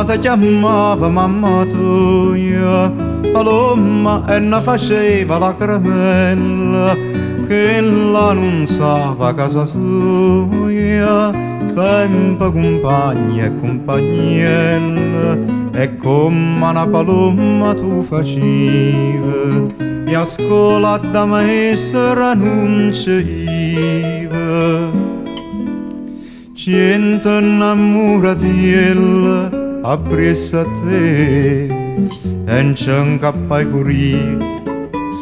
Palomma te chiammava mamma toja, Palomma e ne faceva lacremella, chella nun sape 'a casa soja, sempe cumpagna e cumpagnella, e comm' 'a na palomma tu facive, e 'a scola add' 'a maestra nun ce jive. Ciento 'nnammuratielle appriesso a te, e nce 'ncappaje pur'io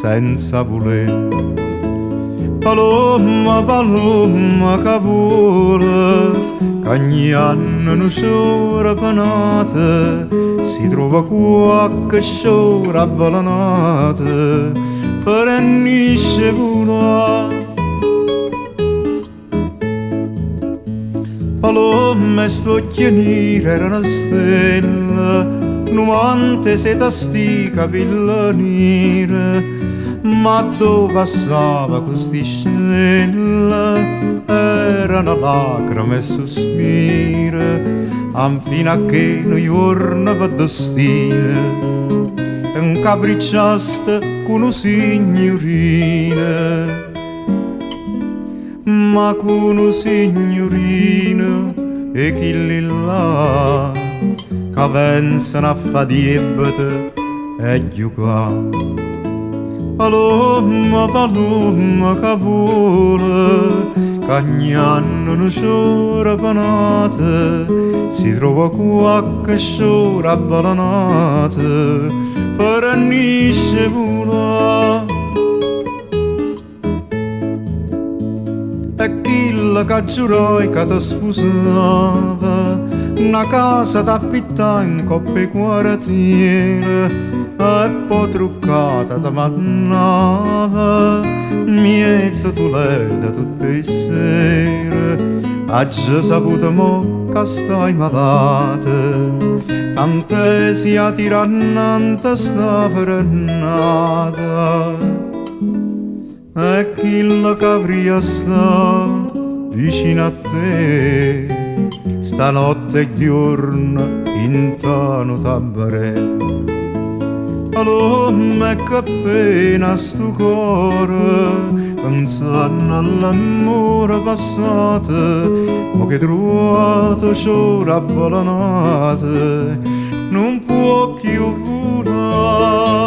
senza vulè. Palomma, palomma ca vuole, cagnanno nu sciore pe n'ato, si truove quacche sciore avvelenato, fernisce 'e vulà. Palomme st'uocchie nire erano stelle, nu manto 'e seta sti capille nire, ma addò passava cu sti scelle erano lacreme e suspire, anfino a che nu juorno pe destino te 'ncapricciaste cu nu signurino. Ma cu nu signurino 'e chilli llà ca pensano a fa diebbete e ghiucà. Palomma, palomma ca vuole, cagnanno nu sciore pe n'ato, si truove quacche sciore avvelenato, fernisce 'e vulà. E chillo ca giuraje ca te spusava, na casa t'affittaje 'ncopp' 'e quartiere e po' truccata te mannava 'mmiez' Tuledo tutt' 'e ssere. Aggio saputo mo ca stai malata, tant'è si 'a tira annante sta vernata. E chillo ch'avria sta vicino a te, stanotte è ghiuorno 'int'a nu tabarè. Palomma e che pena stu core, penzanno all'ammore passato, mo ch'hê truvato 'o sciore avvelenato, nun può cchiù vulà.